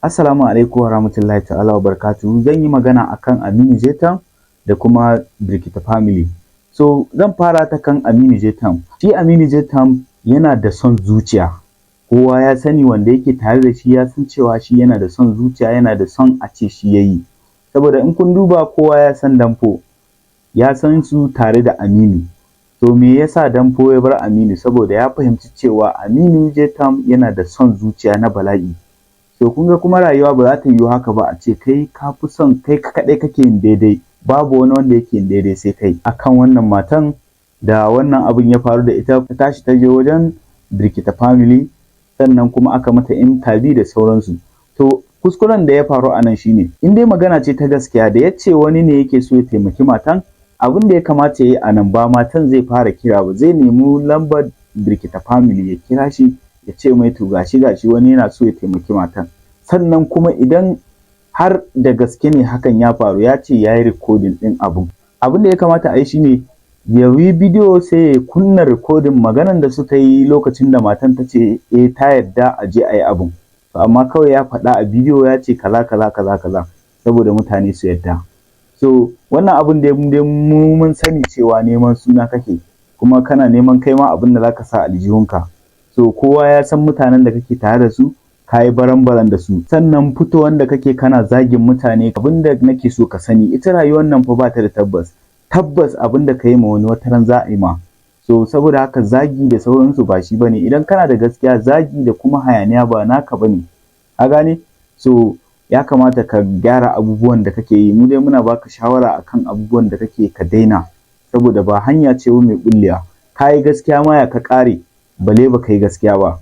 Assalamu alaikum wa rahmatullahi ta'ala wa barakatuhu. Zan yi magana akan Aminu J Town da kuma Brekete Family. So zan fara ta kan Aminu J Town. Shi Aminu J Town yana da son zuciya. Kowa ya sani, wanda yake tare da shi ya san cewa shi yana da son zuciya, yana da son a ce shi ya yi. Saboda in kun duba, kowa ya san Danfo, ya san su tare da Aminu. To me yasa Danfo ya bar Aminu? Saboda ya fahimci cewa Aminu J Town yana da son zuciya na bala'i. To kun ga kuma rayuwa ba za ta yiwu haka ba, a ce kai ka fi son kai kaɗai kake yin daidai, babu wani wanda yake yin daidai sai kai. Akan wannan matan da wannan abin ya faru da ita, ta tashi ta je wajen Brekete Family, sannan kuma aka mata interview da sauransu. To kuskuren da ya faru a nan shine, in dai magana ce ta gaskiya da ya ce wani ne yake so ya taimaki matan, abin da ya kamata ya yi a nan, ba matan zai fara kira ba, zai nemi lambar Brekete Family ya kira shi, ya ce mai to gashi gashi, wani yana so ya taimaki matan. Sannan kuma idan har da gaske ne hakan ya faru, ya ce ya yi recording ɗin abun, abin da ya kamata a yi shine ya yi bidiyo, sai ya kunna recording maganan da suka yi lokacin da matan ta ce eh, ta yarda a je a yi abun. To amma kawai ya faɗa a bidiyo ya ce kaza kaza kaza kaza saboda mutane su yarda. So wannan abun da mu mun sani cewa neman suna kake, kuma kana neman kai ma abin da zaka sa aljihunka. So kowa ya san mutanen da kake tare da su, ka yi baran-baran da su. Sannan fitowar da kake kana zagin mutane, abin da nake so ka sani, ita rayuwar nan fa ba ta da tabbas. Tabbas abin da ka yi ma wani, wata ran za a yi ma. So saboda haka zagi da sauransu ba shi bane. Idan kana da gaskiya, zagi da kuma hayaniya ba naka bane, ka gane? So ya kamata ka gyara abubuwan da kake yi. Mu dai muna baka shawara akan abubuwan da kake, ka daina, saboda ba hanya ce mai bullewa. Ka yi gaskiya ma ya ka ƙare, bale ba ka yi gaskiya ba.